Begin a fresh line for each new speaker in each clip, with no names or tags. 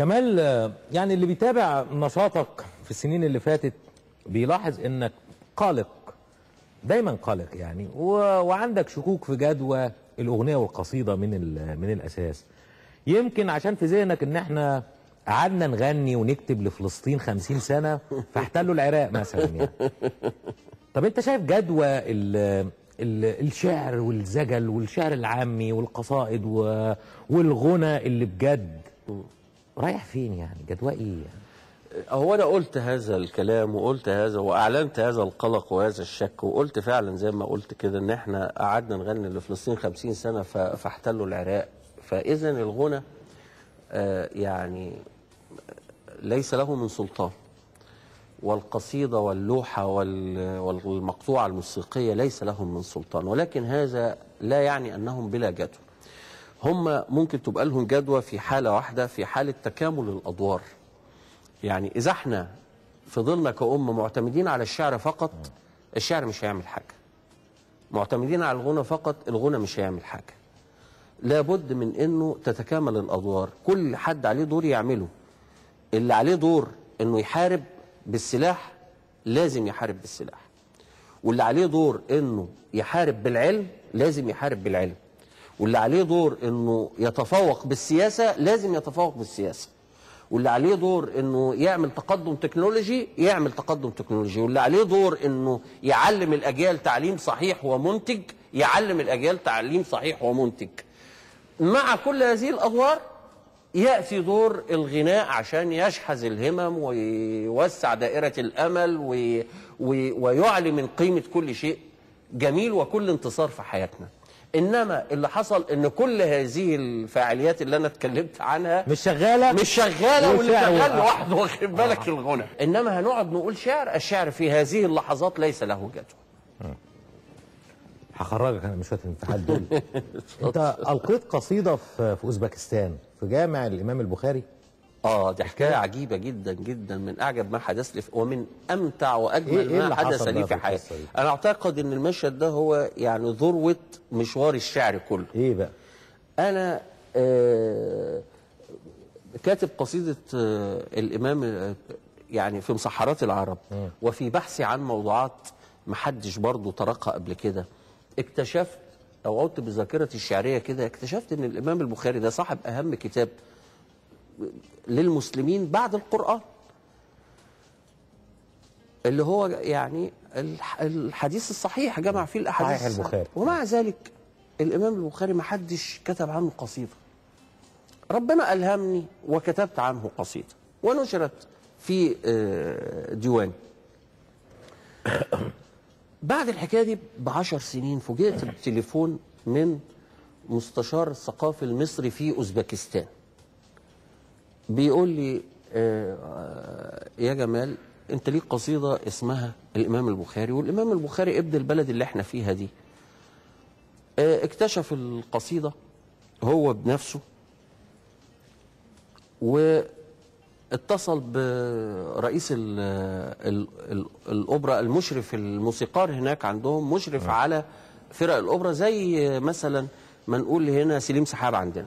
جمال، يعني اللي بيتابع نشاطك في السنين اللي فاتت بيلاحظ انك قلق، دايما قلق يعني، وعندك شكوك في جدوى الاغنية والقصيده من الاساس. يمكن عشان في ذهنك ان احنا قعدنا نغني ونكتب لفلسطين 50 سنة فاحتلوا العراق مثلا يعني. طب انت شايف جدوى الشعر والزجل والشعر العامي والقصائد والغنى اللي بجد رايح فين يعني؟ جدوى ايه يعني؟
هو انا قلت هذا الكلام وقلت هذا واعلنت هذا القلق وهذا الشك، وقلت فعلا زي ما قلت كده ان احنا قعدنا نغني لفلسطين 50 سنة فاحتلوا العراق. فاذا الغنى يعني ليس له من سلطان، والقصيده واللوحه والمقطوعه الموسيقية ليس لهم من سلطان، ولكن هذا لا يعني انهم بلا جدوى. هم ممكن تبقى لهم جدوى في حاله واحدة، في حاله تكامل الادوار. يعني إذا احنا فضلنا كأمة معتمدين على الشعر فقط، الشعر مش هيعمل حاجة. معتمدين على الغنى فقط، الغنى مش هيعمل حاجة. لابد من إنه تتكامل الأدوار، كل حد عليه دور يعمله. اللي عليه دور إنه يحارب بالسلاح لازم يحارب بالسلاح، واللي عليه دور إنه يحارب بالعلم لازم يحارب بالعلم، واللي عليه دور إنه يتفوق بالسياسة لازم يتفوق بالسياسة، واللي عليه دور انه يعمل تقدم تكنولوجي يعمل تقدم تكنولوجي، واللي عليه دور انه يعلم الاجيال تعليم صحيح ومنتج يعلم الاجيال تعليم صحيح ومنتج. مع كل هذه الادوار ياتي دور الغناء عشان يشحذ الهمم ويوسع دائرة الامل ويعلي من قيمة كل شيء جميل وكل انتصار في حياتنا. انما اللي حصل ان كل هذه الفعاليات اللي انا اتكلمت عنها
مش شغالة،
مش شغالة، واللي شغال لوحده واخد بالك الغنى. انما هنقعد نقول شعر، الشعر في هذه اللحظات ليس له جدوى.
هخرجك انا من شوية الامتحان دول. انت القيت قصيدة في اوزبكستان في جامع الامام البخاري.
دي حكاية عجيبة جدا جدا، من اعجب ما حدث لي ومن امتع واجمل ما حدث لي في حياتي. انا اعتقد ان المشهد ده هو يعني ذروة مشوار الشعر كله.
ايه بقى؟
انا كاتب قصيدة الامام يعني في مسحرات العرب، وفي بحثي عن موضوعات محدش برضه طرقها قبل كده، اكتشفت او عدت بذاكرتي الشعرية كده، اكتشفت ان الامام البخاري ده صاحب اهم كتاب للمسلمين بعد القرآن، اللي هو يعني الحديث الصحيح، جمع فيه الأحاديث
صحيح البخاري.
ومع ذلك الإمام البخاري ما حدش كتب عنه قصيدة. ربنا ألهمني وكتبت عنه قصيدة ونشرت في ديواني. بعد الحكاية دي ب10 سنين فوجئت بتليفون من مستشار الثقافي المصري في أوزبكستان، بيقول لي يا جمال انت ليك قصيدة اسمها الإمام البخاري، والإمام البخاري ابن البلد اللي احنا فيها دي. اكتشف القصيدة هو بنفسه واتصل برئيس الأوبرا، المشرف الموسيقار هناك عندهم، مشرف على فرق الأوبرا، زي مثلا ما نقول هنا سليم سحاب عندنا.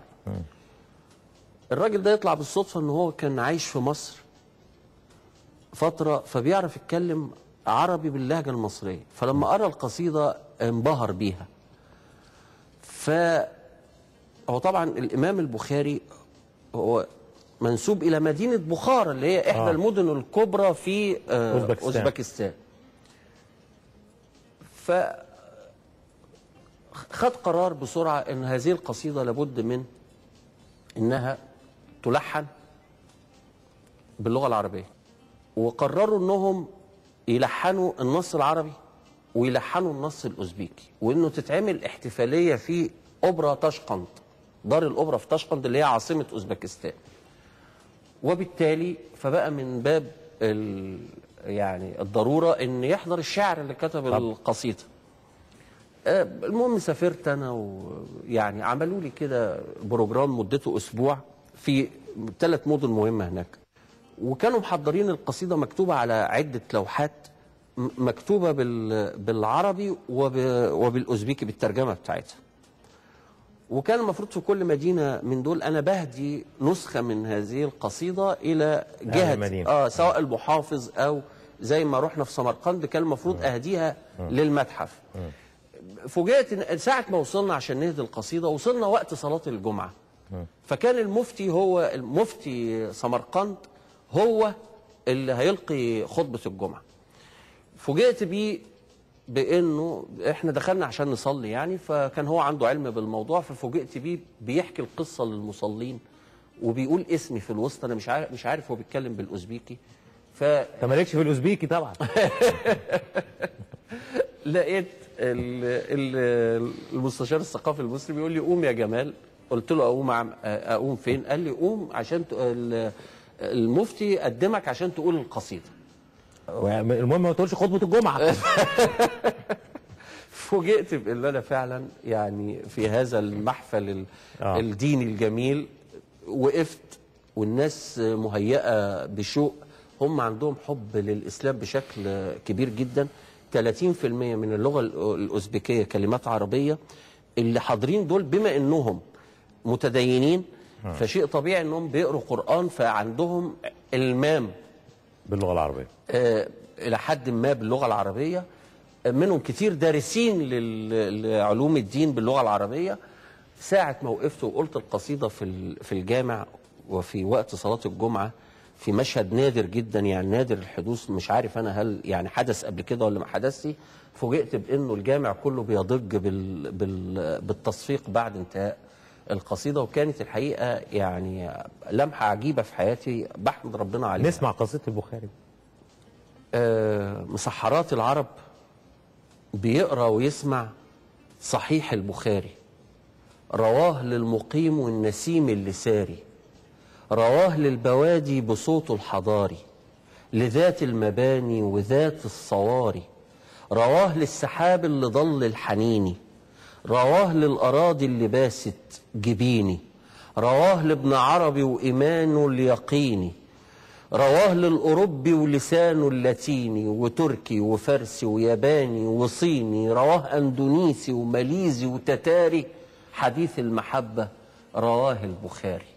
الراجل ده يطلع بالصدفة ان هو كان عايش في مصر فترة، فبيعرف يتكلم عربي باللهجة المصرية، فلما قرأ القصيدة انبهر بيها. فهو طبعا الإمام البخاري هو منسوب إلى مدينة بخارى اللي هي إحدى المدن الكبرى في أوزبكستان. فخد قرار بسرعة ان هذه القصيدة لابد من انها تلحن باللغة العربية، وقرروا انهم يلحنوا النص العربي ويلحنوا النص الأوزبيكي، وانه تتعمل احتفالية في أوبرا طشقند، دار الأوبرا في طشقند اللي هي عاصمة أوزبكستان. وبالتالي فبقى من باب يعني الضرورة ان يحضر الشاعر اللي كتب القصيدة. المهم سافرت انا، ويعني عملوا لي كده program مدته اسبوع في 3 مدن مهمة هناك، وكانوا محضرين القصيدة مكتوبة على عده لوحات، مكتوبة بالعربي وبالاوزبيكي بالترجمة بتاعتها. وكان المفروض في كل مدينة من دول أنا بهدي نسخة من هذه القصيدة إلى جهة سواء المحافظ أو زي ما رحنا في سمرقند كان المفروض أهديها للمتحف. فوجئت ساعة ما وصلنا عشان نهدي القصيدة وصلنا وقت صلاة الجمعة، فكان المفتي، هو المفتي سمرقند، هو اللي هيلقي خطبة الجمعة. فوجئت بيه بانه احنا دخلنا عشان نصلي يعني، فكان هو عنده علم بالموضوع، ففوجئت بيه بيحكي القصة للمصلين وبيقول اسمي في الوسط. انا مش عارف هو بيتكلم بالاوزبيكي.
انت مالكش في الاوزبيكي طبعا.
لقيت المستشار الثقافي المصري بيقول لي قوم يا جمال. قلت له اقوم فين؟ قال لي قوم عشان المفتي قدمك عشان تقول القصيدة.
المهم ما تقولش خطبه الجمعة.
فوجئت بان انا فعلا يعني في هذا المحفل الديني الجميل وقفت، والناس مهيئة بشوق، هم عندهم حب للاسلام بشكل كبير جدا. 30% من اللغة الاوزبكيه كلمات عربية. اللي حاضرين دول بما انهم متدينين فشيء طبيعي انهم بيقروا قران، فعندهم المام
باللغة العربية
الى حد ما باللغة العربية. منهم كتير دارسين لعلوم الدين باللغة العربية. ساعة ما وقفت وقلت القصيدة في الجامع وفي وقت صلاة الجمعة، في مشهد نادر جدا، يعني نادر الحدوث، مش عارف انا هل يعني حدث قبل كده ولا ما حدثش. فوجئت بانه الجامع كله بيضج بالتصفيق بعد انتهاء القصيدة، وكانت الحقيقة يعني لمحه عجيبة في حياتي بحمد ربنا عليها.
نسمع قصيدة البخاري.
مسحرات العرب بيقرا ويسمع صحيح البخاري، رواه للمقيم والنسيم اللي ساري، رواه للبوادي بصوته الحضاري، لذات المباني وذات الصواري، رواه للسحاب اللي ضل الحنيني، رواه للأراضي اللي باست جبيني، رواه لابن عربي وإيمانه اليقيني، رواه للأوروبي ولسانه اللاتيني، وتركي وفارسي وياباني وصيني، رواه أندونيسي وماليزي وتتاري، حديث المحبة رواه البخاري.